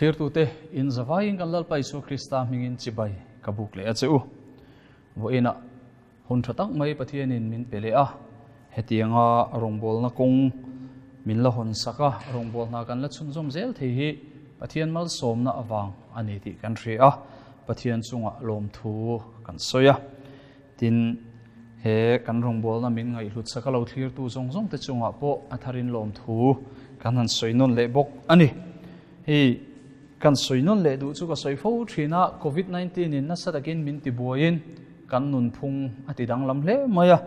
Thlirtute, in zavaiin kan Lalpa Isua Krista hmingin chibai ka buk leh a che u. Vawiinah hun tha tak mai Pathianin min pe leh a, hetianga rawngbawlna kawng min la hawn sak a, rawngbawlna kan la chhunzawm zel thei hi Pathian malsawmna avang a ni tih kan hria a, Pathian chungah lawmthu kan sawi a. Tin, he kan rawngbawlna min ngaihhlut sak a lo thlirtu zawng zawng te chungah pawh a tharin lawmthu kan han sawi nawn leh bawk a ni. Hei kan sawi nawn leh duh chu ka sawi fo thin a, Covid 19 in nasa takin min tibuaiin kan nunphung a ti danglam hle mai a,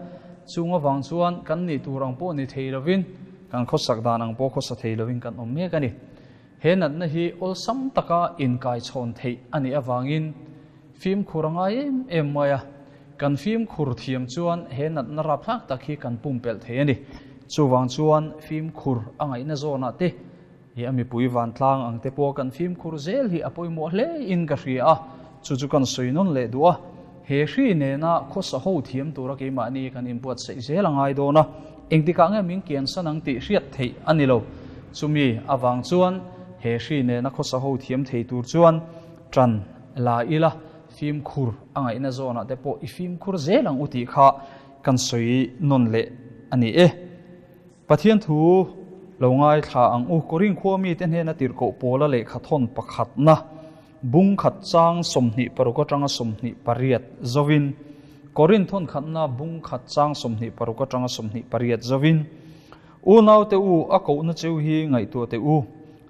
chung avang chuan kan nih tur ang pawh ni thei lovin kan khawsak dan ang pawh khawsa thei lovin kan awm mek a ni. He natna hi awlsam taka inkaichhawn theih a nih avangin Fimkhur a ngai em em mai a, kan fimkhur thiam chuan he natna rapthlak tak hi kan pumpelh thei a ni. Chuvang chuan fimkhur a ngaihna zawnah te hi a mipui vantlang ang te pawh kan fimkhur zel hi a pawimawh hle in ka hria a, chu chu kan sawi nawn leh duh a. He hri nena khawsa ho thiam tura keimahni kan inbuatsaih zel a ngai dawn a, engtikah nge min kiansan ang tih hriat theih a ni lo. Chumi avang chuan he hri nena khawsa ho thiam thei tur chuan Ṭan la ila, fimkhur a ngaihna zawnah te pawh i fimkhur zel ang u tih kha kan sawi nawn leh a ni e. Pathian thu lo ngaithla ang u. Korin khua mite hnena tirhkoh Paula lehkha thawn pakhatna bung khat chang 26 atanga 28 zovin, Korin thawn khatna bung khat chang 26 atanga 28 zovin, Unaute u, a kohna cheu hi ngaihtuah teh u.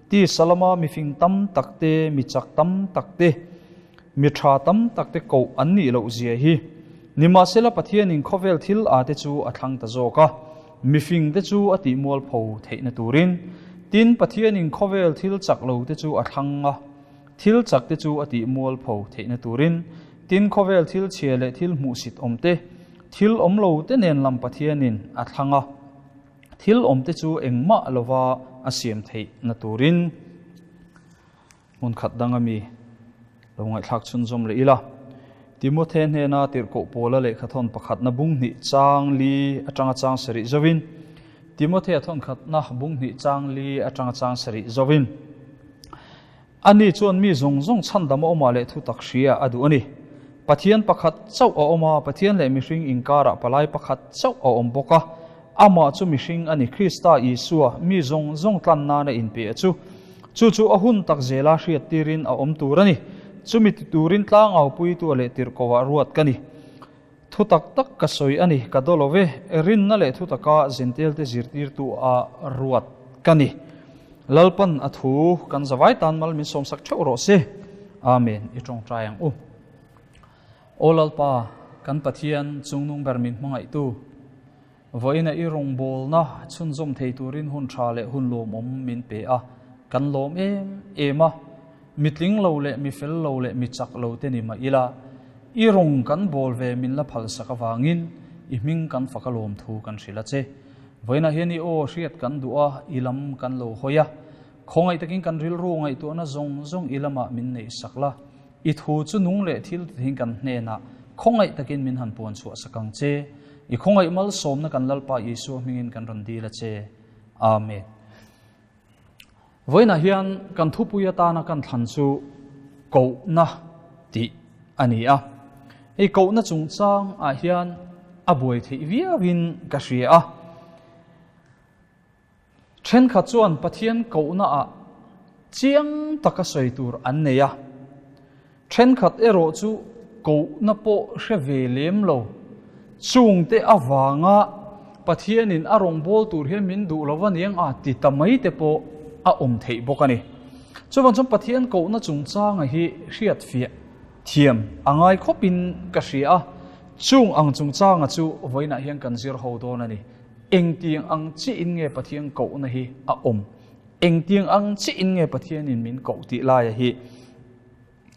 Ti Salama mifing tam tak te, mi chak tam tak te, mi tha tam tak te koh an nih loh zia hi. Nimahsela Pathianin khawvel thil a te chu a thlang ta zawk a, mifing te chu a tih mualpho theihna turin. Tin, Pathianin khawvel thil chak lo te chu a thlang a, thil chak te chu a tih mualpho theihna turin. Tin, khawvel thil chhia leh thil hmuhsit awm te, thil awm lo te nen lam Pathianin a thlang a. Thil awmte chu engmah lova a siam theih na turin hmun khat dang ami lo ngaihthlak chhunzawm leh ila. Timothe hnena tirhkoh Paula lehkhathawn pakhatna bung hnih chang li atanga chang sarih zovin, Timothe a thawn khatna bung hnih chang li atanga chang sarih zovin, Ani chuan mi zawng zawng chhandam a awmah leh thutak hria a duh a ni. Pathian pakhat chauh a awm a, Pathian leh mihring inkarah palai pakhat chauh a awm bawk a. Amah chu mihring a ni, Krista Isua, mi zawng zawng tlan nana inpe a chu. Chu chu a hun tak zela hriattirin a awm tur a ni. Chumi ti turin tlangaupuitu leh tirhkohah ruat ka ni. Thu tak tak ka sawi a ni, ka daw lo ve. Rinna leh thu taka Zentelte zirtirtu a ruat ka ni. Lalpan a thu kan zavai tan mal min sawmsak theuh rawh se. Amen. I tawngtai ang u. Aw Lalpa, kan Pathian chungnung ber min hmangaihtu, vawiina i rawngbawlna chhunzawm thei turin hun tha leh hun lawmawm min pe a, kan lawm em em a. Mi tling lo leh mi fel lo leh mi chak lo te ni mah ila, i rawng kan bawl ve min la phal sak avangin i hming kan fak a lawm thu kan hrilh a che. Vawiinah hian i aw hriat kan duh a, i lam kan lo hawi a. Khawngaih takin kan rilru ngaihtuahna zawng zawng i lamah min neih sak la, i thu chu nung leh thil tihin kan hnenah khawngaih takin min han puan chhuah sak ang che. I khawngaih malsawmna kan Lalpa Isua hmingin kan rawn dil a che. Amen. Vawiinah hian kan thupui atana kan thlan chu kohna tih a ni a. Hei kohna chungchang ah hian a buai theih viauin ka hria a. Thenkhat chuan Pathian kohna ah chiang taka sawi tur an nei a. Thenkhat erawh chu kohna pawh hre ve lem lo. Chungte avanga Pathianin a rawngbâwl tur hian min duh lo va niang a ti ta mai te pawh a awm theih bawk a ni. Chuvang chuan Pathian kohna chungchanga hi hriatfiah thiam a ngai khawpin ka hria a, chung ang chungchanga chu vawiinah hian kan zir ho dawn a ni. Engtiang ang chiahin nge Pathian kohna hi a awm? Engtiang ang chiahin nge Pathianin min koh tih laia hi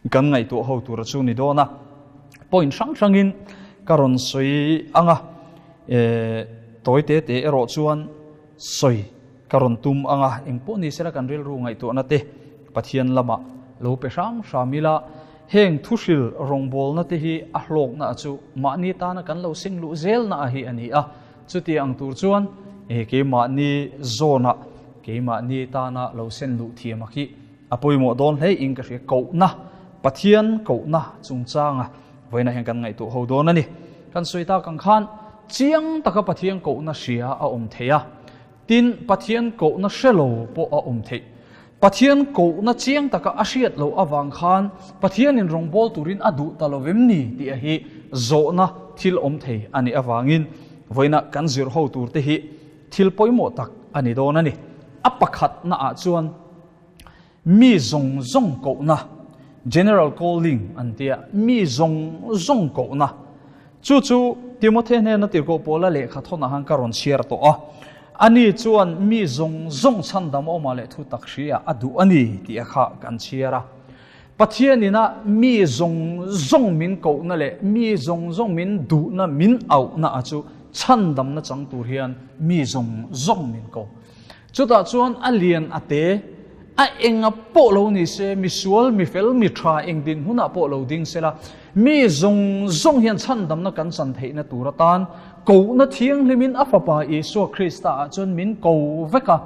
Kan ngaihtuah ho tura chu ni dawn a, point hrang hrangin ka rawn sawi ang a, tawi te te erawh chuan sawi ka rawn tum ang a, engpawh ni sela kan rilru ngaihtuahna te Pathian lamah lo pe hram hram ila, heng thuhril rawngbawlna te hi a hlawkna chu mahni tana kan lo seng luh zelna a hi a ni a, chuti ang tur chuan keimahni zawnah keimahni tana lo sen luh thiam a khi. a pawimawh dawn hle in ka hria kohna Pathian kohna chungchanga vawiinah hian kan ngaihtuah ho dawn a ni. Kan sawi tak ang khan chiang taka Pathian kohna hria a awm thei a, tin Pathian kohna hre lo pawh a awm theih. Pathian kohna chiang taka a hriat loh avang khan Pathianin rawngbâwl turin a duh ta lo vem ni tih a hi zawhna thil awm thei a nih avangin vawiinah kan zir ho turte hi thil pawimawh tak a ni dawn a ni. A pakhatnaah chuan mi zawng zawng kohna, general calling an ti a, mi zawng zawng kohna. Chu chu Timothy hnena tirhkoh Paula lehkha thawnah khan ka rawn chhiar tawh a. Ani chuan mi zawng zawng chhandam awmah leh thu tak hria a duh a ni tih a kha kan chhiar a. Pathian ina mi zawng zawng min kohna leh mi zawng zawng min duhna min auhna a chu chhandamna chang tur hian mi zawng zawng min ko. Chutah chuan a lian a te, a enga pawh lo ni se, misual, mifel, mi tha eng dinhmunah pawh lo ding sela, mi zawng zawng hian chhandamna kan chan theihna tur atan kohna thianghlimin a Fapa Isua Krista ah chuan min ko vek a.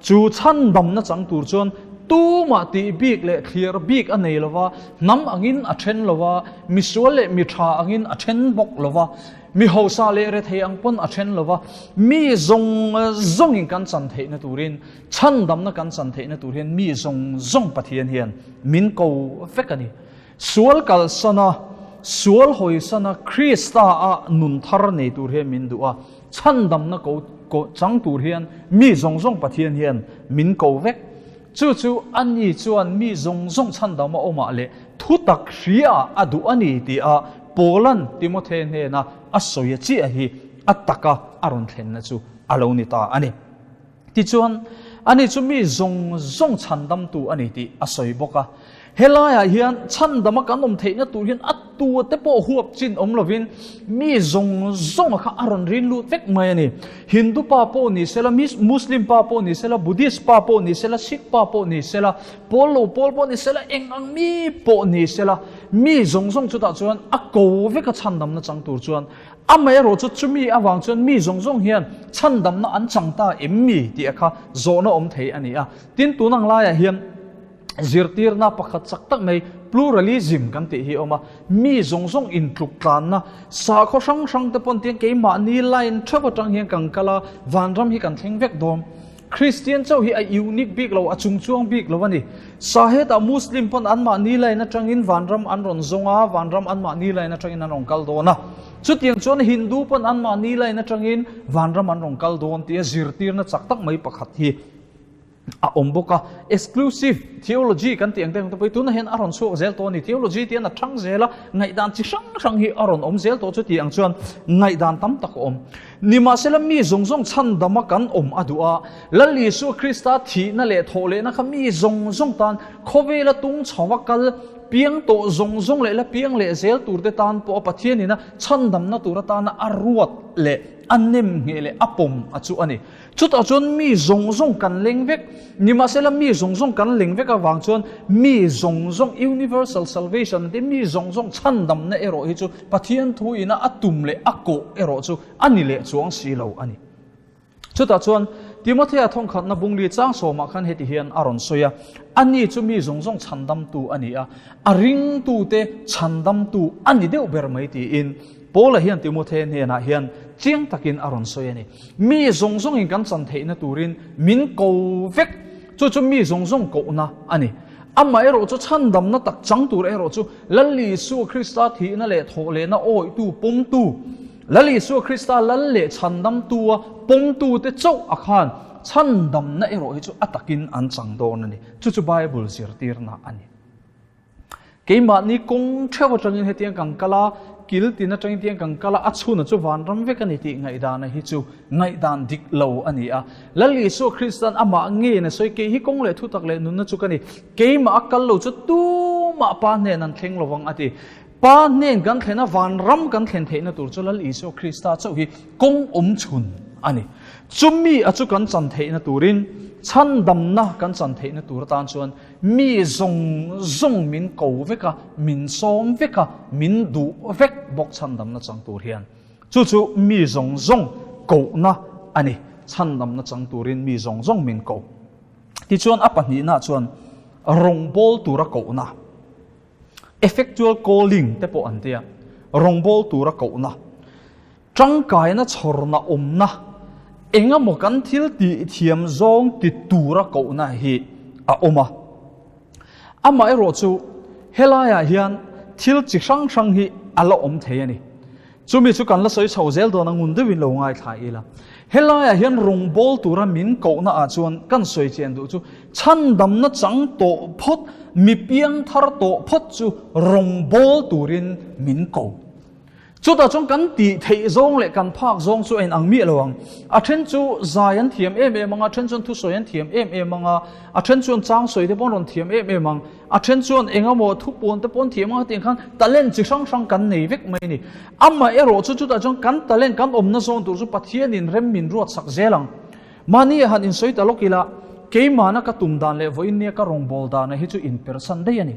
Chu chhandamna chang tur chuan tumah tih bik leh thlir bik a nei lova, hnam angin a then lova, misual leh mi tha angin a then bawk lova, Mi hausa leh rethei ang pawn a then lova, mi zawng zawngin kan chan theihna turin, chhandamna kan chan theihna tur hian mi zawng zawng Pathian hian min ko vek a ni. Sual kalsana, sual hawisana Krista a nun thar nei tur hian min duh a, chhandamna ko ko chang tur hian mi zawng zawng Pathian hian min ko vek. Chu chu ani chuan mi zawng zawng chhandam a awmah leh thutak hria a duh a ni tia Paula'n Timothe hnena a sawi a chiah hi a taka a rawn thlenna chu a lo ni ta a ni. Tichuan, ani chu mi zawng zawng chhandamtu a ni tih a sawi bawk a. Helaiah hian chhandama kan awm theihna tur hian a tua te pawh huap chin awm lovin mi zawng zawnga kha a rawn rin lut vek mai a ni. Hindu pa pawh ni sela, Muslim pa pawh ni sela, Buddhist pa pawh ni sela, Sikh pa pawh ni sela, pawl lo pawl pawh ni sela, eng ang mi pawh ni sela, mi zawng zawng chutah chuan a ko vek a chhandamna chang tur chuan. Amaherawh chu chumi avang chuan mi zawng zawng hian chhandamna an chang ta em mi tih a kha zawhna awm thei a ni a. Tin, tun ang laiah hian Zirtirna pakhat chak tak mai pluralism kan tih hi a awm a, mi zawng zawng intluk tlanna, sakhaw hrang hrang te pawn tiang keimahni line theuh atang hian kan kal a, vanram hi kan thleng vek dawn. Kristian chauh hi a unique bik lo, a chungchuang bik lo a ni. Sa hetah Muslim pawn anmahni line atangin vanram an rawn zawng a, vanram anmahni line atangin an rawn kal dawn a. Chutiang chuan Hindu pawn anmahni line atangin vanram an rawn kal dawn tia zirtirna chak tak mai pakhat hi a awm bawk a. Exclusive theology kan tih ang te ang te pawh hi tunah hian a rawn chhuak zel tawh a ni. Theology tih hian a thang zel a, ngaihdan chi hrang hrang hi a rawn awm zel tawh chu tih ang chuan ngaihdan tam tak a awm. Nimahsela mi zawng zawng chhandama kan awm a duh a, Lal Isua Krista thihna leh thawhlehna kha mi zawng zawng tan khawvela tung chho a kal piang tawh zawng zawng leh la piang leh zel tur te tan pawh a Pathianin a chhandamna tur atana a ruat leh a nem ngheh leh a pawm a chu a ni. Chutah chuan mi zawng zawng kan leng vek. Nimahsela mi zawng zawng kan leng vek avang chuan mi zawng zawng universal salvation te mi zawng zawng chhandamna erawh hi chu Pathian thu ina a tum leh a kawh erawh chu a ni leh chuang si lo a ni. Chutah chuan Timothea thawnkhatna bungli chang sawmah khan heti hian a rawn sawi a, Ani chu mi zawng zawng chhandamtu a ni a, a ringtute chhandamtu a ni deuh ber mai tiin Paula hian Timothea hnenah hian chiang takin a rawn sawi a ni. Mi zawng zawngin kan chan theihna turin min ko vek. Chu chu mi zawng zawng kohna a ni. Amaherawh chu chhandamna tak chang tur erawh chu Lal Isua Krista thihna leh thawhlehna awitu pawmtu, Lal Isua Krista lal leh chhandamtua pawmtute chauh a khan chhandamna erawh hi chu a takin an chang dawn a ni. Chu chu Bible zirtirna a ni. Keimahni kawng theuh atangin hetiang kan kal a, kil tin atangin tiang kan kal a, a chhuna chu vanram vek a ni tih ngaihdana hi chu ngaihdan dik lo a ni a. Lal Isua Kristan amah ngeiin a sawi, Kei hi kawng leh thutak leh nunna chu ka ni, keimah a kal lo chu tumah Pa hnen an thleng lo vang a ti. Pa hnen kan thlen a, vanram kan thlen theihna tur chu Lal Isua Krista chauh hi kawng awm chhun a ni. Chumi a chu kan chan theihna turin, chhandamna kan chan theihna tur atan chuan Mi zawng zawng min ko vek a, min sawm vek a, min duh vek bawk chhandamna chang tur hian. Chu chu mi zawng zawng kohna a ni, chhandamna chang turin mi zawng zawng min ko. Tichuan a pahnihna chuan Rawngbawl tura kohna, effectual calling te pawh an tia, rawngbawl tura kohna, tangkaina chhawrna awmna, engemaw kan thil tih thiam zawng ti tura kohna hi a awm a. Amaherawhchu helaiah hian thil chi hrang hrang hi a la awm thei a ni. Chumi chu kan la sawi chho zel dawn a, ngun deuhin lo ngaithla ila. Helaiah hian rawngbâwl tura min kohna ah chuan kan sawi chian duh chu chhandamna chang tawh phawt, mi piangthar tawh phawt chu rawngbâwl turin min ko. Chutah chuan kan tih theih zawng leh kan phak zawng chu a inang miah lo ang. A then chu zai an thiam em em ang a, a then chuan thusawi an thiam em em ang a, a then chuan chang sawi te pawh an rawn thiam em em ang. A then chuan eng emaw thupuan te pawh an thiam ang a tih ang khan talent chi hrang hrang kan nei vek mai a ni. Amah erawh chu chutah chuan kan talent kan awmna zawn tur chu Pathianin rem min ruat sak zel ang. Mahni a han insawi ta lawk ila, keimahna ka tum dan leh vawiin nia ka rawngbâwl dana hi chu inpersan daih a ni.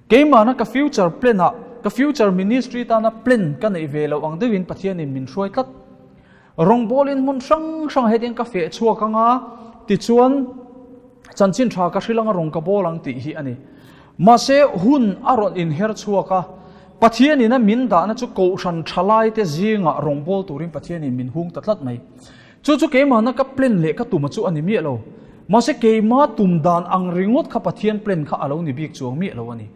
Keimahna ka future plan ah, ka future ministry tana plan ka neih ve loh ang deuhin Pathianin min hruai tlat. Rawngbawlin hmun hrang hrang hetiang ka feh chhuak ang a, tichuan chanchin tha ka hrilh ang a rawn ka bawl ang tih hi a ni. Mahse hun a rawn inher chhuak a, Pathianin a min dahna chu Kohhran thalaite zingah rawngbâwl turin Pathianin min hung ta tlat mai. Chu chu keimahna ka plan leh ka tuma chu a ni miah lo. Mahse keima tum dan ang ringawt kha Pathian plan kha a lo ni bik chuang miah lo a ni.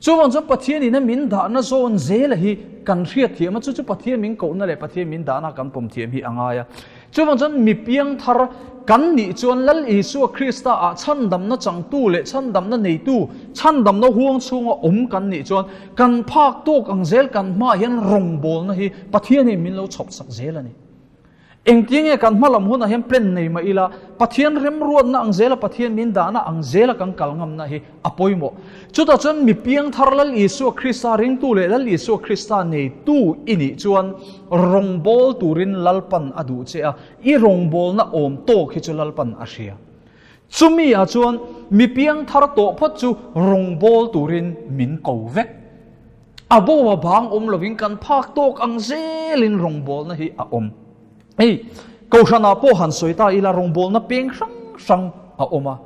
Chuvang chuan Pathianin a min dahna zawn zela hi kan hriat thiam a, chu chu Pathian min kohna leh Pathian min dahna kan pawm thiam hi a ngai a. Chuvang chuan mi piangthar kan nih chuan Lal Isua Krista ah chhandamna changtu leh chhandamna neitu, chhandamna huang chhunga awm kan nih chuan kan phak tawk ang zel kan hmaah hian rawngbawlna hi Pathianin min lo chhawp sak zel a ni. Engtin nge kan hmalam hunah hian plan nei mah ila, Pathian remruatna ang zela Pathian min dahna ang zela kan kal ngamna hi a pawimawh. Chutah chuan mi piangthar Lal Isua Krista ringtu leh Lal Isua Krista neitu i nih chuan rawngbâwl turin Lalpan a duh che a, i rawngbâwlna awm tawk hi chu Lalpan a hria. Chumi ah chuan mi piangthar tawh phawt chu rawngbâwl turin min ko vek. A bo a bang awm lovin kan phak tawk ang zelin rawngbawlna hi a awm. Hei, Kohhranah pawh han sawi ta ila rawngbawlna peng hrang hrang a awm a.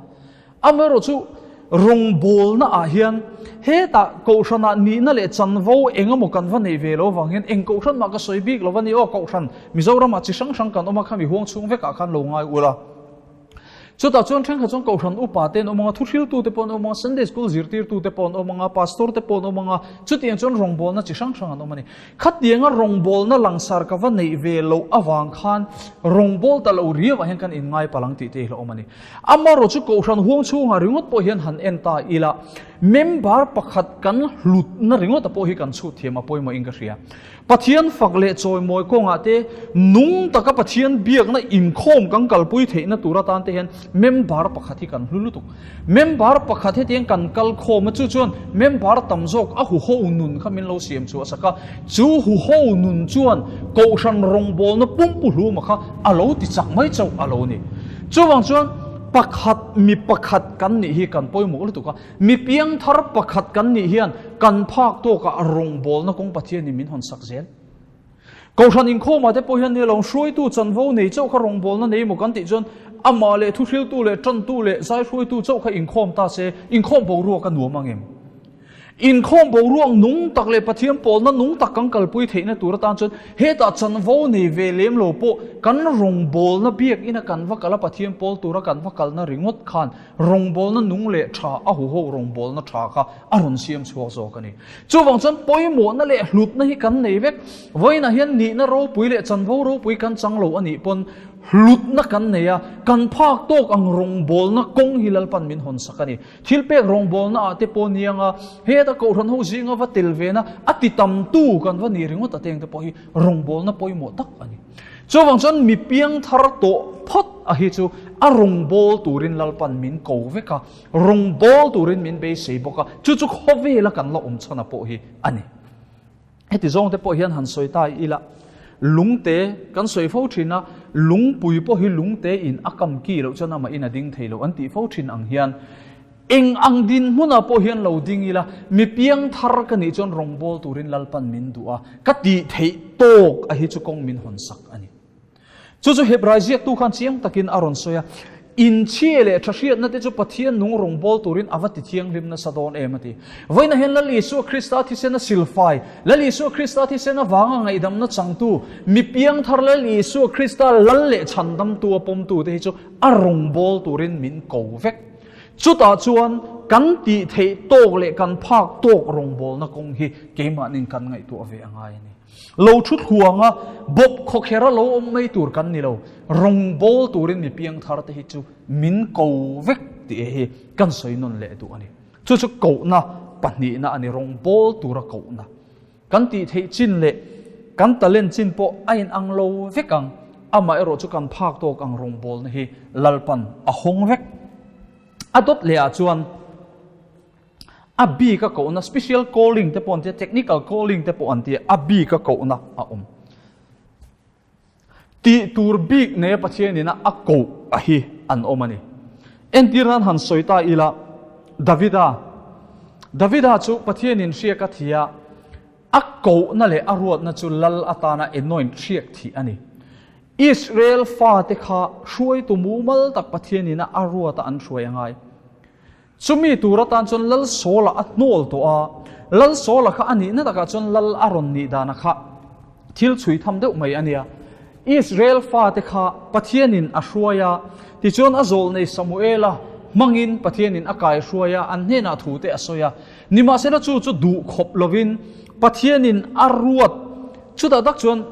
Amaherawh chu rawngbawlna ah hian hetah Kohhranah nihna leh chanvo eng emaw kan va nei ve lo avang hian eng Kohhran mah ka sawi bik lo a ni aw, Kohhran Mizoramah chi hrang hrang kan awm a, khami huang chhung vekah khan lo ngai ula. Chutah chuan thenkhat chuan Kohhran upa te an awm ang a, thuhriltu te pawh an awm ang a, Sunday School zirtirtu te pawh an awm ang a, Pastor te pawh an awm ang a, chutiang chuan rawngbawlna chi hrang hrang an awm a ni. Khatianga rawngbawlna langsar ka va neih ve loh avang khan rawngbâwl ta lo riauah hian kan inngai palh ang tih te hi la awm a ni. Amaherawh chu Kohhran huang chhungah ringawt pawh hian han en ta ila, member pakhat kan hlutna ringawta pawh hi kan chhut thiam a pawimawhin ka hria. Pathian fak leh chawimawi kawngah te, nung taka Pathian biakna inkhawm kan kalpui theihna tur atan te hian member pakhat hi kan hlu lutuk. Member pakhat hetiang kan kal khawm a, chu chuan member tam zawk a huho nun kha min lo siam chhuah sak a, chu huho nun chuan Kohhran rawngbawlna pumpu hluma kha a lo ti chak mai chauh a lo ni. Chuvang chuan pakhat mi pakhat kan nih hi kan pawimawh lutuk a. Mi piangthar pakhat kan nih hian kan phak tawkah rawngbawlna kawng Pathianin min hawn sak zel. Kohhran inkhawmah te pawh hian ni lo, hruaitu chanvo nei chauh kha rawngbawlna nei maw kan tih chuan amah leh thuhriltu leh tantu leh zaihruaitu chauh kha inkhawm ta se, inkhawm boruak a nuam ang em? Inkhawm boruak nung tak leh Pathian pawlna nung tak kan kalpui theihna tur atan chuan hetah chanvo nei ve lem lo pawh kan rawngbawlna biakina kan va kal a, Pathian pawl tura kan va kalna ringawt khan Rawngbawlna nung leh tha a huho rawngbawlna tha kha a rawn siam chhuak zawk a ni. Chuvang chuan pawimawhna leh hlutna hi kan nei vek. Vawiinah hian nihna ropui leh chanvo ropui kan chang lo a nih pawn hlutna kan nei a, kan phak tawk ang rawngbawlna kawng hi Lalpan min hawn sak a ni. Thilpek rawngbawlna ah te pawh niang a, heta Kohhran ho zinga va tel ve na a ti tamtu kan va ni ringawt a teng te pawh hi rawngbawlna pawimawh tak a ni. Chuvang chuan mi piangthar tawh phawt a hi chu a rawngbâwl turin Lalpan min ko vek a, rawngbâwl turin min beisei bawk a, chu chu khawvela kan la awm chhana pawh hi a ni. Heti zawngte pawh hian han sawi ta ila, lungte kan sawi fo thin a, lungpui pawh hi lungte in a kam ki loh chuan amah in a ding thei lo an tih fo thin ang hian, Eng ang dinhmunah pawh hian lo ding ila, mi piangthar ka nih chuan rawngbâwl turin Lalpan min duh a, ka tih theih tâwk a hi chu kawng min hawn sak a ni. Chu chu Hebrai ziaktu khan chiang takin a rawn sawi a. Inchhia leh tha hriatna te chu Pathian nung rawngbâwl turin a va ti thianghlim nasa dawn em a ti. Vawiinah hian Lal Isua Krista thisena silfai, Lal Isua Krista thisen avanga ngaihdamna changtu, mi piangthar Lal Isua Krista lal leh chhandamtu a pawmtu te hi chu a rawngbâwl turin min ko vek. Chutah chuan kan tih theih tâwk leh kan phâk tâwk rawngbâwlna kawng hi keimahnin kan ngaihtuah ve a ngai a ni. Lo thu thluanga bawp khawkhera lo awm mai tur kan ni lo, rawngbâwl turin mi piangthar te hi chu min ko vek tih hi kan sawi nawn leh duh a ni. Chu chu kohna pahnihna a ni, rawngbâwl tura kohna. Kan tih theih chin leh kan talent chin pawh a inang lo vek ang, amaherawh chu kan phak tawk ang rawngbâwlna hi Lalpan a hawng vek. A dawt lehah chuan. A bik a kohna, special calling te pawh an tia, technical calling te pawh an tia, a bik a kohna a awm. Tih tur bik nei a Pathianin a koh a hi an awm a ni. Entir nan han sawi ta ila, Davida, Davida chu Pathianin hriak a thi a, a kohna leh a ruatna chu lal atana anoint hriak thih a ni. Israel fate kha hruaitu mumal tak Pathianin a ruata an hruai a ngai. Chumi tur atan chuan Lal Sawla a hnawl tawh a, Lal Sawla kha a nihna takah chuan Lal a rawn nih dana kha thil chhui tham deuh mai a nia. Israel fate kha Pathianin a hruai a, tichuan a zawlnei Samuela hmangin Pathianin a kai hruai a, an hnenah thu te a sawi a. Nimahsela chu chu duh khawp lovin Pathianin a ruat chutah tak chuan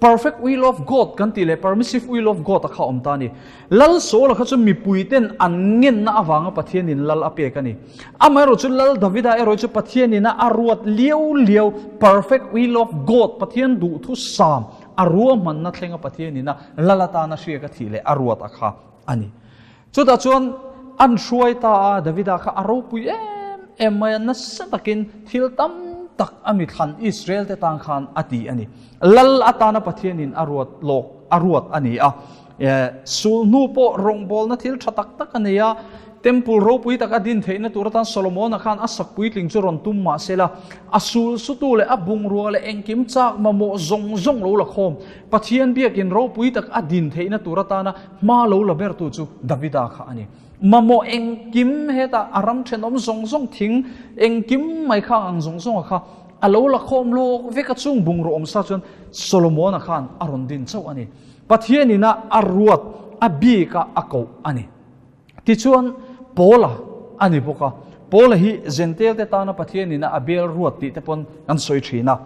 Perfect will of God kan tih leh permissive will of God a kha awm ta a ni. Lal Saul-a kha chu mipuiten an ngenna avanga Pathianin lal a pek a ni. Amaherawh chu Lal Davida erawh chu Pathianin a ruat liau liau perfect will of God, Pathian duhthusam a ruahmanna thlenga Pathianin a lal atana hriak a thih leh a ruat a kha a ni. Chutah chuan an hruai ta a, Davida kha a ropui em em mai a, nasa takin thil tam tak a mi thlan Israel te tan khan a ti a ni. Lal atana Pathianin a ruat lawk a ruat a ni a. Sulhnu pawh rawngbawlna thil tha tak tak a nei a, Temple ropui tak a din theihna tur atan Solomona khan a sak puitling chu rawn tum mah se la, a sul sutu leh a bungrua leh engkim chak mamawh zawng zawng lo la khawm Pathian biakin ropui tak a din theihna tur atana Hma lo la bertu chu Davida kha a ni. Mamawh engkim hetah a ram thenawm zawng zawng thing engkim mai kha ang zawng zawnga kha a lo la khawm lawk vek a chung bungraw awm sa chuan Solomona khan a rawn din chauh a ni. Pathian ina a ruat a bika a koh a ni. Tichuan Paula a ni bawk a. Paula hi Zentel te tana Pathian ina a bel ruat tih te pawn kan sawi thin a.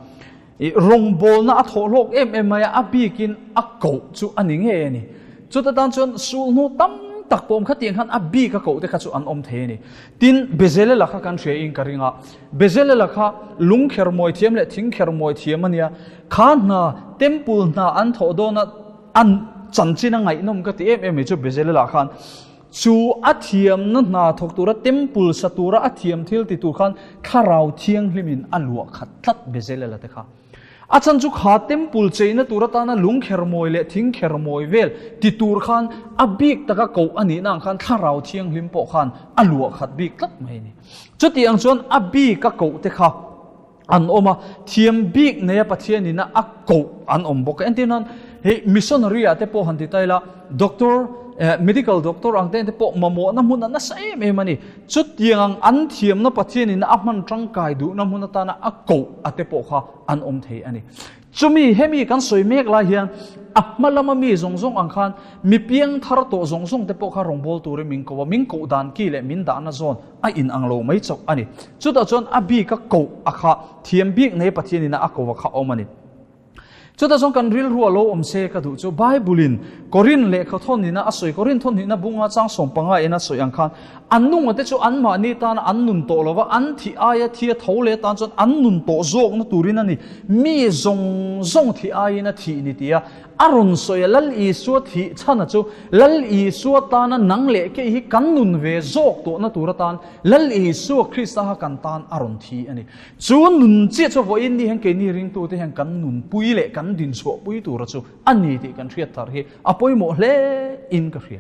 I rawngbawlna a thawh hlawk em em mai a, a bikin a koh chu a ni ngei a ni. Chuta tan chuan sulhnu tam tak pawh awm kha tiang khan a bik a koh te kha chu an awm thei a ni. Tin, Bezelela kha kan hria in ka ring a, Bezelela kha lung kher mawi thiam leh thing kher mawi thiam a nia, kha hna, temple hna an thawh dawn a, an chanchin a ngaihnawm ka ti em em mai chu Bezelela khan Chu a thiamna hna thawk tura temple sa tura a thiam thil ti tur khan thlarau thianghlimin a luah khat tlat Bezelela te kha. A chhan chu kha temple cheina tur atana lung kher mawi leh thing kher mawi vel ti tur khan a bik taka koh a nihna ang khan thlarau thianghlim pawh khan a luah khat bik tlat mai a ni. Chuti ang chuan a bika koh te kha an awm a, thiam bik neia Pathianin a koh an awm bawk a. Entir nan, hei missionary ah te pawh han ti ta ila, doctor, medical doctor ang te te pawh mamawhna hmun a nasa em em a ni. Chutiang ang an thiamna Pathianin a hman tangkai duhna hmun atana a koh a te pawh kha an awm thei a ni. Chumi hemi kan sawi mek lai hian a hma lama mi zawng zawng ang khan mi piang thar tawh zawng zawng te pawh kha rawngbâwl turin min ko a, min koh dan ki leh min dahna zawn a in ang lo mai chauh a ni. Chutah chuan a bika koh a kha thiam bik nei Pathianin a ko a kha awm a ni. Chutah chuan kan rilru a lo awm se ka duh chu Bible-in Korin lehkha thawnhnihna a sawi, Korin thawnhnihna bunga chang 15 in a sawi ang khan an nunga te chu anmahni tana an nun tawh lova, an thih aia thi a tho leh atan chuan an nun tawh zawkna turin a ni. Mi zawng zawng thih aiin a thih ni tia a rawn sawi a, Lal Isua thih chhana chu Lal Isua tana nang leh kei hi kan nun ve zawk tawhna tur atan Lal Isua Krista kha kan tan a rawn thi a ni. Chu nun chiah chu vawiin ni hian keini ringtute hian kan nunpui leh kan dinchhuahpui tura chu a ni tih kan hriat thar hi a pawimawh hle in ka hria.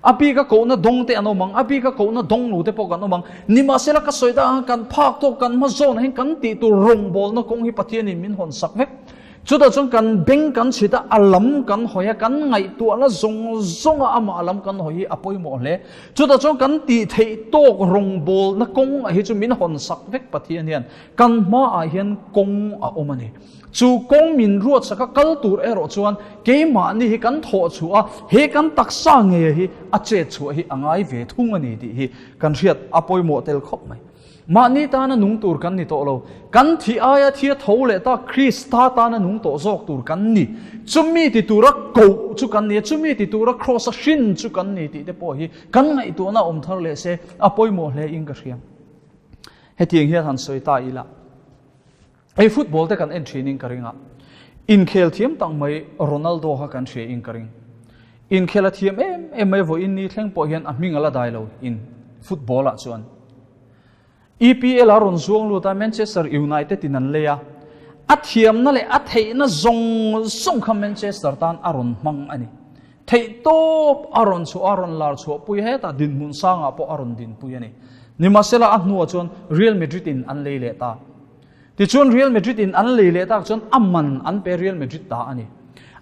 A bik a kohna dawng te an awm ang, a bik a kohna dawng lo te pawh kan awm ang. Nimahsela ka sawi tak ang kan phak tawk kan hma zawnah hian kan tih tur rawngbawlna kawng hi Pathianin min hawn sak vek. Chutah chuan kan beng kan chhit a, a lam kan hawi a, kan ngaihtuahna zawng zawnga amah lam kan hawi hi a pawimawh hle. Chutah chuan kan tih theih tawk rawngbawlna kawng ah hi chu min hawn sak vek Pathian hian kan hmaah hian kawng a awm a ni. Chu kawng min ruatsak a kal tur erawh chuan keimahni hi kan thawh chhuah a, he kan taksa ngei hi a chet chhuah hi a ngai ve thung a ni tih hi kan hriat a pawimawh tel khawp mai. Mahni tana nung tur kan ni tawh lo. Kan thih aia thia tho leh ta Krista tana nung tawh zawk tur kan ni. Chumi ti tura koh chu kan ni a, chumi ti tura Kraws-a hrin chu kan ni tih te pawh hi kan ngaihtuahna awm thar leh se a pawimawh hle in ka hria. Hetiang hian han sawi ta ila. Hei football te kan en thin in ka ring a. Inkhel thiam tak mai Ronaldo kha kan hria in ka ring. Inkhel a thiam em em mai vawiin ni thleng pawh hian a hming a la dai lo in football ah chuan. EPL a rawn zuang lut a Manchester United in an lei a. A thiamna leh a theihna zawng zawng kha Manchester tan a rawn hmang a ni. Theihtawp a rawn chhuah a rawn lar chhuahpui hetah dinhmun sangah pawh a rawn dinpui a ni. Nimahsela a hnuah chuan Real Madrid in an lei leh ta. Tichuan Real Madrid in an lei leh tak chuan a man an pe Real Madrid ta a ni.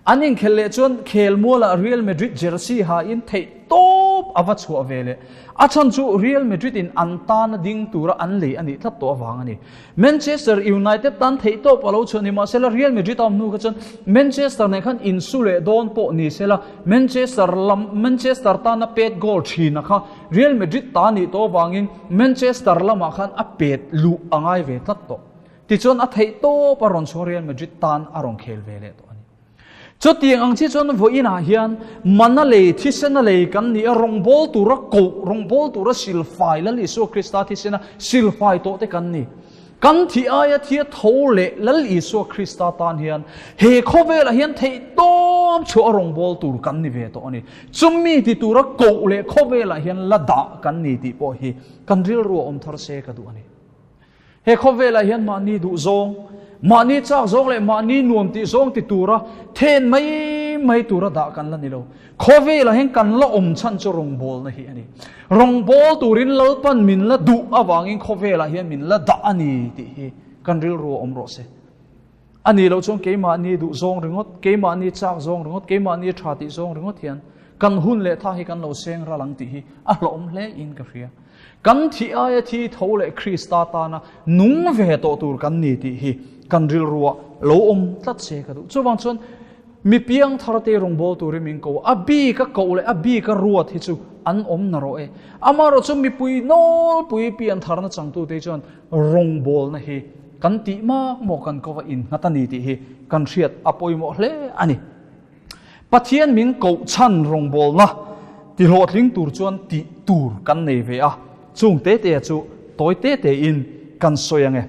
An inkhelh leh chuan khelmualah Real Madrid jersey ha in theih tawp a va chhuah ve leh. A chhan chu Real Madrid in an tana ding tura an lei a nih tlat tawh avang a ni. Manchester United tan theih tawp a lo chhuah ni mahsela Real Madrid a awm hnu kha chuan Manchester nen khan insu leh dawn pawh ni sela Manchester lam Manchester tana pet goal thina kha Real Madrid ta nih tawh avangin Manchester lamah khan a pet luh a ngai ve tlat tawh. Tichuan a theih tawp a rawn chhuah Real Madrid tan a rawn khel ve leh tawh a ni. Chutiang ang chi chuan vawiinah hian mana lei thisena lei kan ni a, rawngbâwl tura koh, rawngbâwl tura silfai Lal Isua Krista thisena silfai tawh te kan ni. Kan thih aia thia tho leh Lal Isua Krista tan hian he khawvelah hian theih tawp chhuah a rawngbâwl tur kan ni ve tawh a ni. Chumi ti tura koh leh khawvelah hian la dah kan ni tih pawh hi kan rilru a awm thar se ka duh a ni. He khawvelah hian mahni duh zawng, mahni chak zawng leh mahni nuam tih zawng ti tura then mai mai tura dah kan la ni lo. Khawvelah hian kan la awm chhan chu rawngbawlna hi a ni. Rawngbâwl turin Lalpan min la duh avangin khawvelah hian min la dah a ni tih hi kan rilru a awm rawh se. A nih loh chuan keimahni duh zawng ringawt, keimahni chak zawng ringawt, keimahni tha tih zawng ringawt hian kan hun leh tha hi kan lo seng ral ang tih hi a hlawhawm hle in ka hria. Kan thih aia thi tho leh Krista tana nung ve tawh tur kan ni tih hi kan rilruah lo awm tlat se ka duh. Chuvang chuan mi piang thar te rawngbâwl turin min ko a, a bik a koh leh a bik a ruat hi chu an awm na rawh e. Amaherawh chu mipui nawlpui pian tharna changtute chuan rawngbâwlna hi kan tih mak maw kan ko va innghat a ni tih hi kan hriat a pawimawh hle a ni. Pathian min koh chhan rawngbawlna ti hlawhtling tur chuan tih tur kan nei ve a, chung te te chu tawi te te in kan sawi ang e.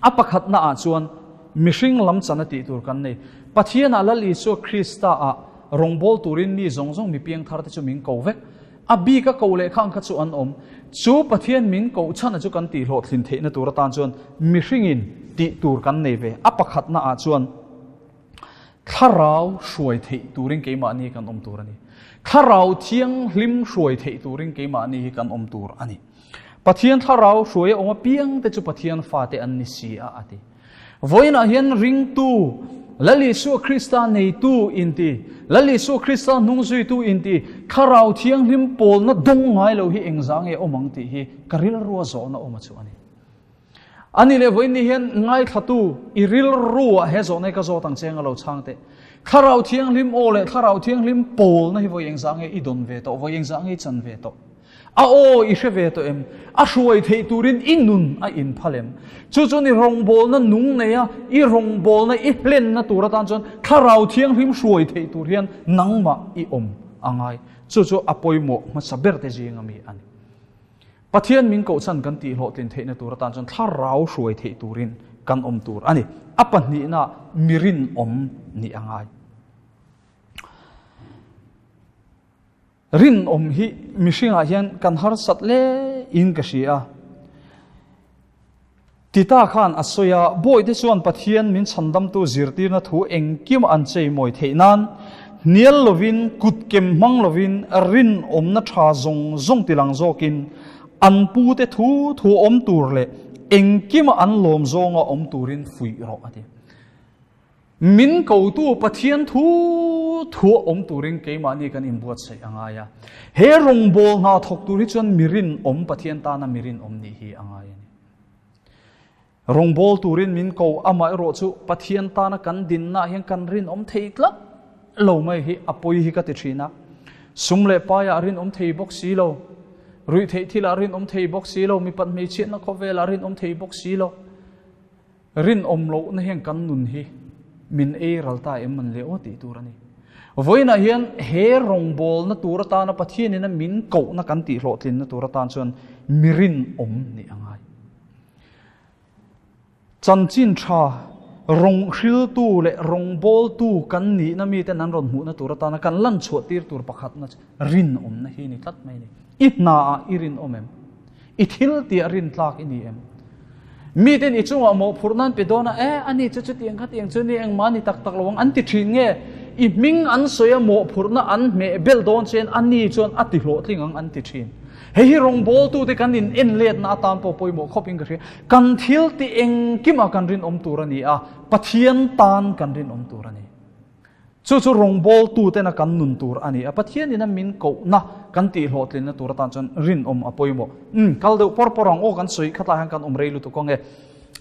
A pakhatna ah chuan mihring lam chana tih tur kan nei. Pathian ah Lal Isua Krista ah rawngbâwl turin mi zawng zawng mi piangthar te chu min ko vek. A bik a koh leh khang kha chu an awm. Chu Pathian min koh chhana chu kan tih hlawhtlin theihna tur atan chuan mihringin tih tur kan nei ve. A pakhatna ah chuan Thlarau hruai theih turin keimahni kan awm tur a ni. Thlarau thianghlim hruai theih turin keimahni hi kan awm tur a ni. Pathian thlarau hruai a awm apiang te chu Pathian fate an ni si a, a ti. Vawiinah hian ringtu, Lal Isua Krista neitu inti, Lal Isua Krista hnungzuitu inti, thlarau thianghlim pawlna dawng ngai lo hi engzah nge awm ang tih hi ka rilrua zawhna awm a chu a ni. A ni leh vawiin ni hian ngaithlatu i rilruah he zawhna hi ka zawt ang che anga lo chhang teh. Thlarau Thianghlim aw leh Thlarau Thianghlim pawlna hi vawi engzah nge i dawn ve tawh, vawi engzah nge i chan ve tawh? A aw i hre ve tawh em? A hruai theih turin i nun a inphal em? Chu chuan i rawngbawlna nung neia i rawngbawlna i hlenna tur atan chuan Thlarau Thianghlim hruai theih tur hian nangmah i awm a ngai. Chu chu a pawimawh hmasa berte zinga mi a ni. Pathian min kohchhan kan tih hlawhtlin theihna tur atan chuan thlarau hruai theih turin kan awm tur a ni. A pahnihna mi rinawm nih a ngai. Rinawm hi mihringah hian kan harsat hle in ka hria a. Tita khan a sawi a, Bawihte chuan Pathian min chhandamtu zirtirna thu engkim an cheimawi theih nan, hnial lovin, kut kem hmang lovin, rinawmna tha zawng zawng tilang zawkin, an pute thu thu awm tur leh engkima an lawm zawnga awm turin fuih rawh, a ti. Min kotu Pathian thu thua awm turin keimahni kan inbuatsaih a ngai a. He rawngbâwl hna thawk tur hi chuan mi rinawm, Pathian tana mi rinawm nih hi a ngai a ni. Rawngbâwl turin min ko, amaherawh chu Pathian tana kan dinnaah hian kan rinawm thei tlat lo mai hi a pawi hi ka ti ṭhin a. Sum leh paiah rinawm thei bawk si lo, ruihtheih thilah rinawm thei bawk si lo, mipat hmeichhiatna khawvelah rinawm thei bawk si lo. Rinawm lohna hian kan nun hi min ei ral ta em man le aw tih tur a ni. Vawiinah hian he rawngbawlna tur atana Pathianin a min kohna kan tih hlawhtlinna tur atan chuan mi rinawm nih a ngai. Chanchin tha rawng hriltu leh rawngbawltu kan nihna miten an rawn hmuhna tur atana kan lan chhuah tir tur pakhatna chu rinawmna hi a ni tlat mai a ni. I hnaah i rinawm em? I thil tiah rintlak i ni em? Miten i chungah mawhphurh nan pe dawn a, e, ani chu chutiang khatiang chu ni engmah ni tak tak lo ang an ti thin nge? I hming an sawi a mawhphurhna an hmeh bel dawn chuan ani chuan a ti hlawhtling ang an ti thin. Hei hi rawngbawltute kan in en letna atan pawh pawimawh khawp in ka hria. Kan thil ti engkimah kan rinawm tur a ni a, Pathian tan kan rinawm tur a ni. Chu chu rawngbawltutena kan nun tur a ni a, Pathianin a min kohna kan tihhlawhtlinna tur atan chuan rinawm a pawimawh. Umm, kal deuh pawr pawr ang aw, kan sawi khatlai hian kan awm rei lutuk ang e.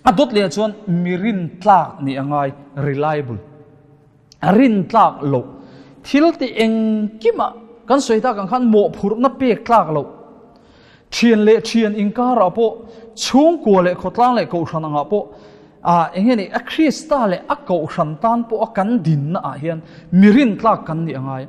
A dawt leh chuan mi rintlak nih a ngai, reliable. Rintlak loh. Thil ti engkimah kan sawi tak ang khan mawhphurhna pek tlak loh. Thian leh thian inkarah pawh, chhungkua leh khawtlang leh kohhran angah pawh, ah eng nge ni, a Krista leh a kohhran tan pawh a kan dinna ah hian mi rintlak kan nih a ngai.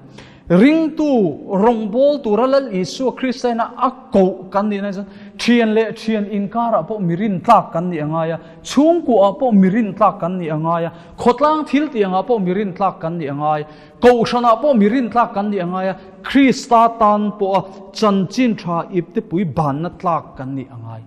Ringtu rawngbâwl tura Lal Isua Krista ina a koh kan nih na chuan thian leh thian inkarah pawh mi rintlak kan nih a ngai a, chhungkuaah pawh mi rintlak kan nih a ngai a, khawtlang thil tih angah pawh mi rintlak kan nih a ngai. Kohhranah pawh mi rintlak kan nih a ngai a, Krista tan pawha chanchin tha iptepui banna tlak kan nih a ngai.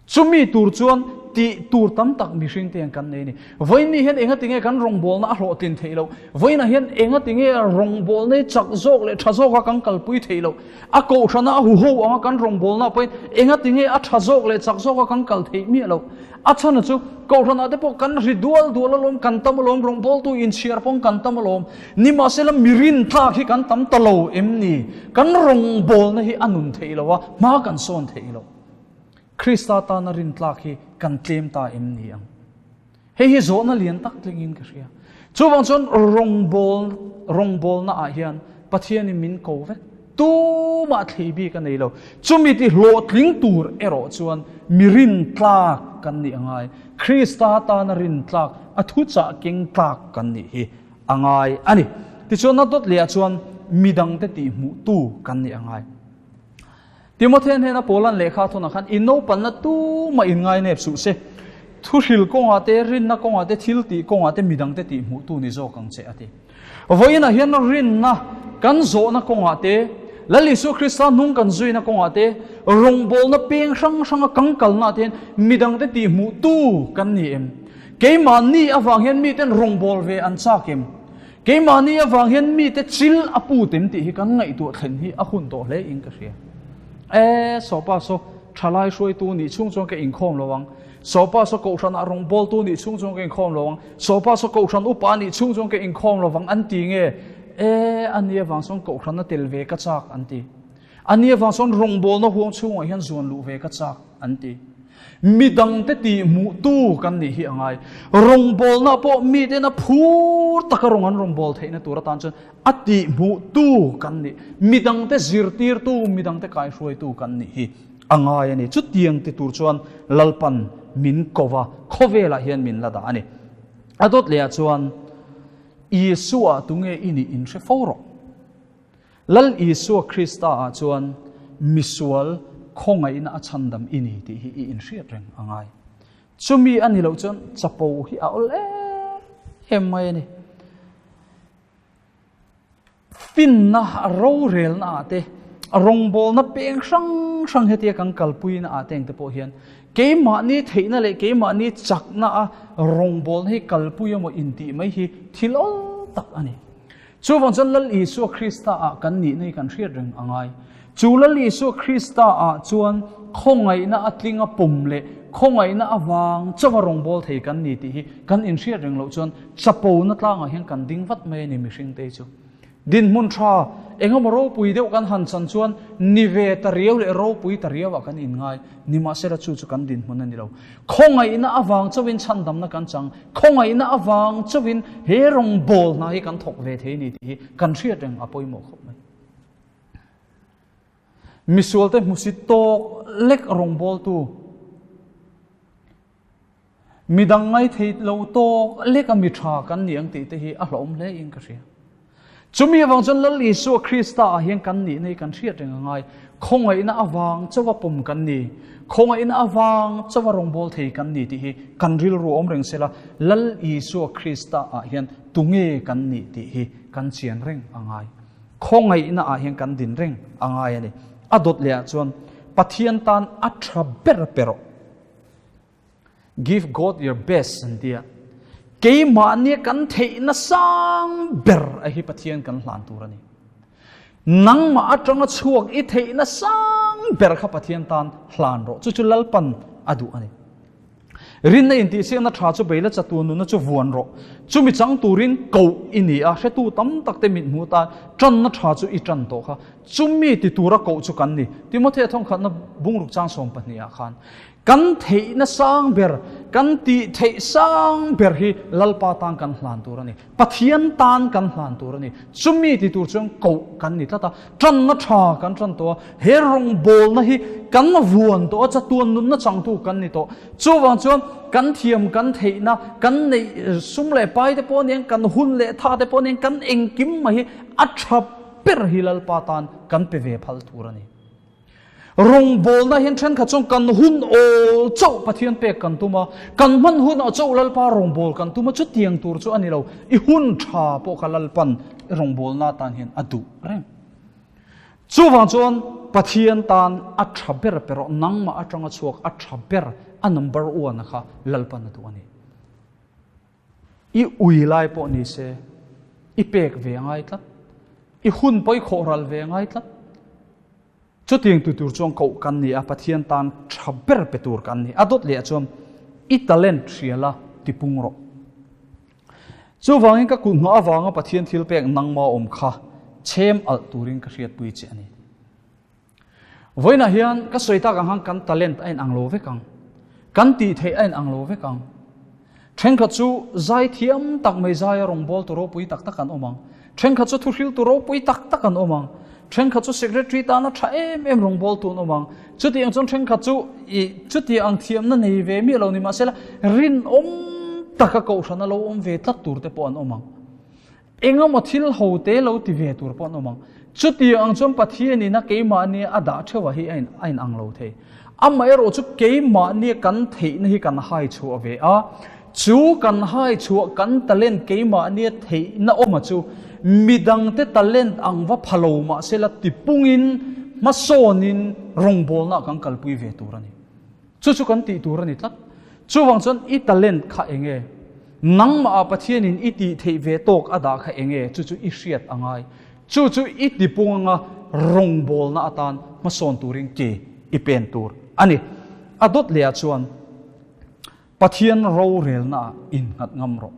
Chumi tur chuan tih tur tam tak mihringte hian kan nei a ni. Vawiinni hian engatinge kan rawngbawlna a hlawhtlin theih loh? Vawiinah hian engatinge rawngbawlna hi chak zawk leh tha zawka kan kalpui theih loh? A kohhrana a huho anga kan rawngbawlna pawhin engatinge a tha zawk leh chak zawka kan kal theih miah loh? A chhana chu Kohhranah te pawh kan ri dual dual alawm, kan tam alawm, rawngbawltu inchhiar pawng kan tam alawm. Nimahsela mi rintlak hi kan tam ta lo em ni? Kan rawngbawlna hi a nun theih lo a, hma kan sawn theih lo. Krista tana rintlak hi kan tlem ta em ni ang? Hei hi zawhna lian tak tlingin ka hria. Chuvang chuan rawngbâwl, rawngbâwlna ah hian Pathianin min ko vek. Tumah thlei bik a nei lo. Chumi ti hlawhtling tur erawh chuan mi rintlak kan nih a ngai. Krista tana rintlak, a thuchah keng tlak kan nih hi a ngai a ni. Tichuan a dawt lehah chuan midangte tihhmuhtu kan nih a ngai. Timothea hnena Paula'n lehkha a thawnah khan, I naupanna tumah inngainep suh se. Thuhril kawngah te, rinna kawngah te, thil tih kawngah te midangte tihhmuhtu ni zawk ang che, a ti. Vawiinah hian rinna kan zawhna kawngah te, Lal Isua Krista hnung kan zuina kawngah te, rawngbawlna peng hrang hranga kan kalnaah te hian midangte tihhmuhtu kan ni em? Keimahni avang hian miten rawngbâwl ve an châk em? Keimahni avang hian mite chil a put em tih hi kan ngaihtuah thlen hi a hun tawh hle in ka hria. E, sawpa saw thalai hruaitu nih chhung chuan ka inkhawm lo ang. Sawpa saw kohhran ah rawngbawltu nih chhung chuan ka inkhawm lo ang. Sawpa saw kohhran upa nih chhung chuan ka inkhawm lo vang an ti nge? E, ani avang sawn kohhran a tel ve ka chak an ti. Ani avang sawn rawngbawlna huang chhungah hian zuan luh ve ka chak an ti. Midangte tihhmuhtu kan nih hi a ngai. Rawngbawlna pawh miten a phur taka rawng an rawngbâwl theihna tur atan chuan a tihhmuhtu kan nih, midangte zirtirtu, midangte kaihruaitu kan nih hi a ngai a ni. Chutiang ti tur chuan Lalpan min ko va, khawvelah hian min la dah a ni. A dawt lehah chuan Isua tunge i nih inhre fo rawh. Lal Isua Krista ah chuan misual khawngaihna a chhandam i ni tih hi i inhriat reng a ngai. Chumi a ni loh chuan chapo hi a awl em em mai a ni. Finna rorelna ah te, rawngbawlna peng hrang hrang hetia kan kalpuina ah te engte pawh hian keimahni theihna leh keimahni chakna a rawngbawlna hi kalpui emaw intih mai hi thil awl tak a ni. Chuvang chuan Lal Isua Krista ah kan nihna hi kan hriat reng a ngai. Chu Lal Isua Krista ah chuan khawngaihna a tlinga pawm leh khawngaihna avang chauha rawngbâwl thei kan ni tih hi kan inhriat reng loh chuan chapona tlângah hian kan ding vat mai a ni mihringte hi chu. Dinhmun tha engemaw ropui deuh kan han chan chuan ni ve ta riau leh ropui ta riauah kan inngai. Nimahsela chu chu kan dinhmun a ni lo. Khawngaihna avang chauhin chhandamna kan chang, khawngaihna avang chauhin he rawngbâwl hna hi kan thawk ve thei a ni tih hi kan hriat reng a pawimawh khawp mai. Misualte hmusit tawk lek rawngbâwltu, Midang ngaithei lo tawk lek a mi tha kan ni ang tih te hi a hlauhawm hle in ka hria. Chumi avang chuan Lal Isua Krista ah hian kan nihna hi kan hriat reng a ngai. Khawngaihna avang chauha pawm kan ni, khawngaihna avang chauha rawngbâwl thei kan ni tih hi kan rilru awm reng sela, Lal Isua Krista ah hian tunge kan nih tih hi kan chian reng a ngai. Khawngaihna ah hian kan din reng a ngai a ni. A dawt leh ah chuan Pathian tan a tha ber pe rawh. Give God your best an ti a. Keimahnia kan theihna sang ber a hi Pathian kan hlan tur a ni. Nangmah atanga chhuak i theihna sang ber kha Pathian tan hlan rawh. Chu chu Lalpan a duh a ni. Rinna intihsiakna tha chu beila chatuan nunna chu vuan rawh. Chumi chang turin koh i ni a, hretu tam tak te mithmuh tan tanna tha chu i tan tawh kha. Chumi ti tura koh chu kan ni. Timothea thawngkhatna bungruk chang 12 ah khan Kan theihna sang ber, kan tih theih sang ber hi Lalpa tan kan hlan tur a ni. Pathian tan kan hlan tur a ni. Chumi ti tur chuan koh kan ni tlat a, tanna tha kan tan tawh a, he rawngbawlna hi kan vuan tawh a, chatuan nunna changtu kan ni tawh. Chuvang chuan kan thiam, kan theihna, kan neih sum leh pai te pawh aniang, kan hun leh tha te pawh aniang, kan engkim mai hi a tha ber hi Lalpa tan kan pe ve phal tur a ni. Rawngbawlna hian thenkhat chuan kan hun awl chauh Pathian pek kan tum a, kan hman hunah chauh Lalpa rawngbâwl kan tum a, chutiang tur chu a ni lo. I hun tha pawh kha Lalpan i rawngbawlna atan hian a duh reng. Chuvang chuan Pathian tan a tha ber pe rawh, nangmah atanga chhuak a tha ber, a number one-a kha Lalpan a duh a ni. I ui lai pawh ni se, i pek ve a ngai tlat. I hun pawh i khawh ral ve a ngai tlat. Chutiang tu tur chuan koh kan ni a, Pathian tan tha ber pe tur kan ni. A dawt leh ah chuan i talent hria la tipung rawh. Chuvangin ka kut hnawh avanga Pathian thil pek nangma awm kha chhem alh turin ka hriatpui che a ni. Vawiinah hian ka sawi tak ang khan kan talent a inang lo vek ang. Kan tih theih a inang lo vek ang. Thenkhat chu zai thiam tak mai zaia rawngbâwl tu ropui tak tak an awm ang. Thenkhat chu thuhril tu ropui tak tak an awm ang. Thenkhat chu secretary tana tha em em rawngbâwl tu an awm ang. Chuti ang chuan thenkhat chu i chuti ang thiamna nei ve miah lo ni mahsela rinawm taka kohhrana lo awm ve tlat tur te pawh an awm ang. Engemaw thil ho te lo ti ve tur pawh an awm ang. Chutiang ang chuan Pathianin a keimahnia a dah theuh ah hi a in ang lo thei. Amaherawh chu keimahnia kan theihna hi kan hai chhuah ve a, chu kan hai chhuah kan talent keimahnia theihna awma chu midangte talent ang va pha lo mahsela tipungin hmasawnin rawngbawlna ah kan kalpui ve tur a ni. Chu chu kan tih tur a ni tlat. Chuvang chuan i talent kha eng nge? Nangmah ah Pathianin i tih theih ve tawk a dah kha eng nge? Chu chu i hriat a ngai. Chu chu i tipung anga rawngbawlna atan hmasawn turin ke i pen tur a ni. A dawt leh ah chuan Pathian rorelna ah innghat ngam rawh.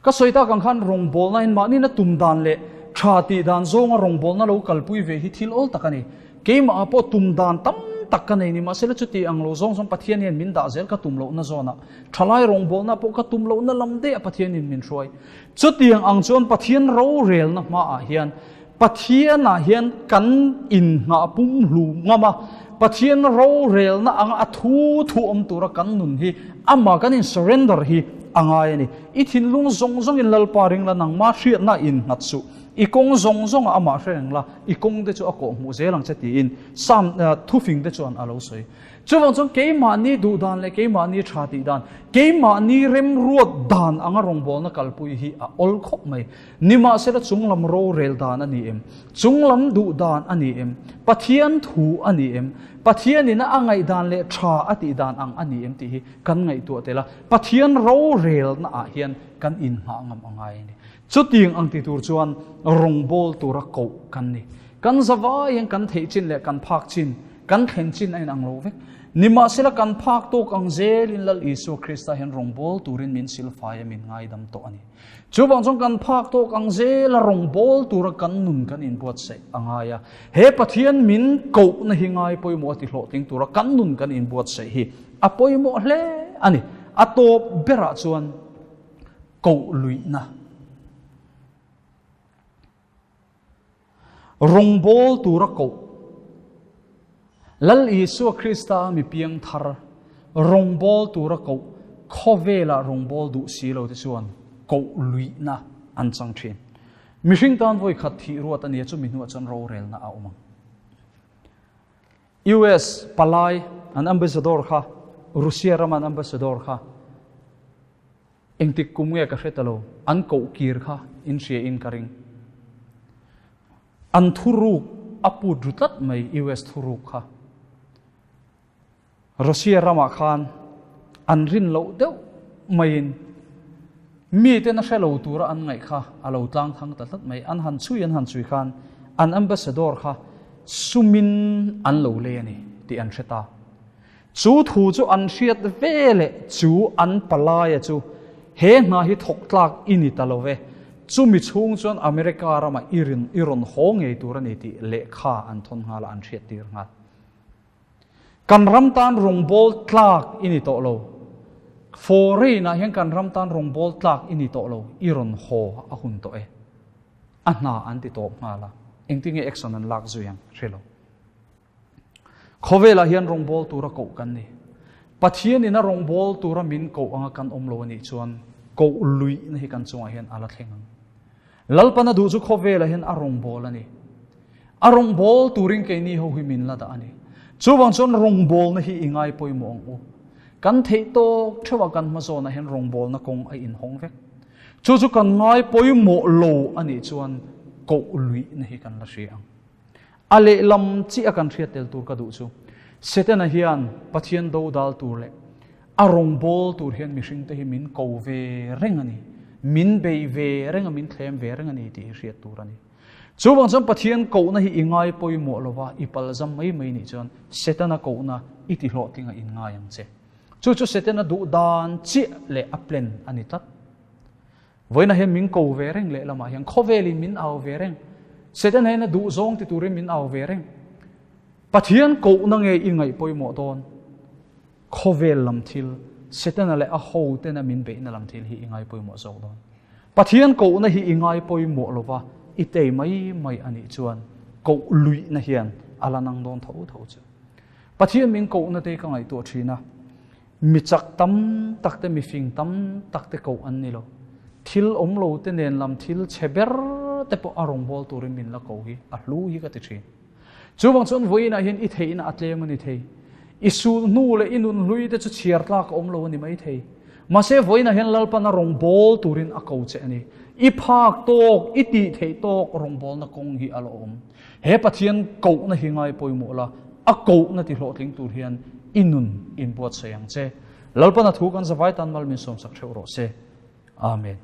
Ka sawi tak ang khan rawngbawlna in mahni na tum dan leh tha tih dan zawnga rawngbawlna lo kalpui ve hi thil awl tak a ni. Keimah ah pawh tum dan tam tak ka nei ni mahsela chuti ang lo zawng zawng Pathian hian min dah zel ka tum lohna zawnah thalai rawngbawlna pawh ka tum lohna lam daih ah Pathianin min hruai. Chutiang ang chuan Pathian rorelna hmaah hian Pathian ah hian kan inngah pumhlum ngam a, Pathian rorelna anga a thu thu awm tura kan nun hi amah kan in surrender hi a ngai a ni. I thinlung zawng zawngin Lalpa ring la, nangmah hriatna innghat suh. I kawng zawng zawngah amah hre reng la, i kawng te chu a kawh hmuh zel ang che tiin Psalm thufing te chuan a lo sawi. Chuvang chuan keimahni duh dan leh keimahni tha tih dan, keimahni remruat dan anga rawngbawlna kalpui hi a awl khawp mai. Nimahsela chunglam rorel dan a ni em? Chunglam duh dan a ni em? Pathian thu a ni em? Pathianin a ngaihdan leh tha a tih dan ang a ni em tih hi kan ngaihtuah tel a, Pathian rorelna ah hian kan inngah ngam a ngai a ni. Chutiang ang ti tur chuan rawngbâwl tura koh kan ni. Kan zavai hian kan theih chin leh kan phak chin. Kan thlen chin a inang lo vek. Nimahsela kan phak tawk ang zelin Lal Isua Krista hian rawngbâwl turin min silfai a min ngaidam tawh a ni. Chuvang chuan kan phak tawk ang zela rawngbâwl tura kan nun kan inbuatsaih a ngai a. He Pathian min kohna hi ngai pawimawh a ti hlawhtling tura kan nun kan inbuatsaih hi a pawimawh hle a ni. A tawp berah chuan koh luihna. Rawngbâwl tura koh. Lal Isua Krista mi piang thar rawngbâwl tura koh khawvêlah rawngbâwl duh si lo te chuan koh luihna an chang ṭhîn. Mihring tân vawi khat thih ruat a nia chumi hnuah chuan rorêlna a awm ang. US palai an ambassador kha, Russia rama an ambassador kha, Engtik kum nge ka hre ta lo, an koh kir kha in hria in ka ring. An thuruk a put ru tlat mai US thuruk kha. Russia ramah khan an rin loh deuh maiin mi ten a hre lo tura an ngaih kha a lo tlang thang ta tlat mai. An han chhui an han chhui khan an ambassador kha sumin an lo lei a ni tih an hre ta. Chu thu chu an hriat ve leh chu an palaia chu he hna hi thawk tlak i ni ta lo ve, chumi chhung chuan America ramah i rin i rawn haw ngei tur a ni tih lehkha an thawn nghal a, an hriat tir nghal. Kan ram tan rawngbâwl tlak i ni tawh lo. Foreign-ah hian kan ram tan rawngbâwl tlak i ni tawh lo, i rawn haw a hun tawh e. A hna an ti tawp nghal a, engtin nge action an lak zui ang hre lo. Khawvelah hian rawngbâwl tura koh kan ni. Pathianin a rawngbâwl tura min koh anga kan awm lo a nih chuan koh luihna hi kan chungah hian a la thleng ang. Lalpana duh chu khawvelah hian a rawngbâwl a ni. A rawngbâwl turin keini ho hi min la dah a ni. Chuvang chuan rawngbâwlna hi i ngai pawimawh ang u. Kan theih tawk theuhah kan hmazawnah hian rawngbâwlna kawng a inhawng vek. Chu chu kan ngai pawimawh lo a nih chuan koh luihna hi kan la hria ang. A lehlam chiah a kan hriat tel tur ka duh chu, Setana hian Pathian dodal tur leh a rawngbâwl tur hian mihringte hi min ko ve reng a ni, min bei ve reng a, min thlem ve reng a ni tih hi hriat tur a ni. Chuvang chuan Pathian kohna hi i ngai pawimawh lova i palzam mai mai nih chuan Setana kohna i ti hlawhtling a inngai ang che. Chu chu Setana duh dan chiah leh a plan a ni tlat. Vawiinah hian min ko ve reng lehlamah hian khawvelin min au ve reng. Satan hian a duh zawng ti turin min au ve reng. Pathian kohna nge i ngaih pawimawh dawn? Khawvel lam thil, Setana leh a ho tena min beihna lam thil hi i ngai pawimawh zawk dawn. Pathian kohna hi i ngai pawimawh lova i tei mai mai a nih chuan koh luihna hian a la nang dawn tho tho chu. Pathian min kohna te ka ngaihtuah thin a. Mi chak tam tak te, mi fing tam tak te koh an ni lo. Thil awm lo te nen lam thil chhe ber te pawh a rawngbâwl turin min la ko hi a hlu hi ka ti thin. Chuvang chuan vawiinah hian i theihna a tlem a ni thei. I sul hnu leh i nun hlui te chu chhiar tlak a awm lo a ni mai thei. Mahse vawiinah hian Lalpan a rawngbâwl turin a ko che a ni. I phak tawk, i tih theih tawk rawngbâwlna kawng hi a la awm. He Pathian kohna hi ngai pawimawh la, a kohna ti hlawhtling tur hian i nun inbuatsaih ang che. Lalpana thu kan zavai tan mal min sawmsak theuh rawh se. Amen.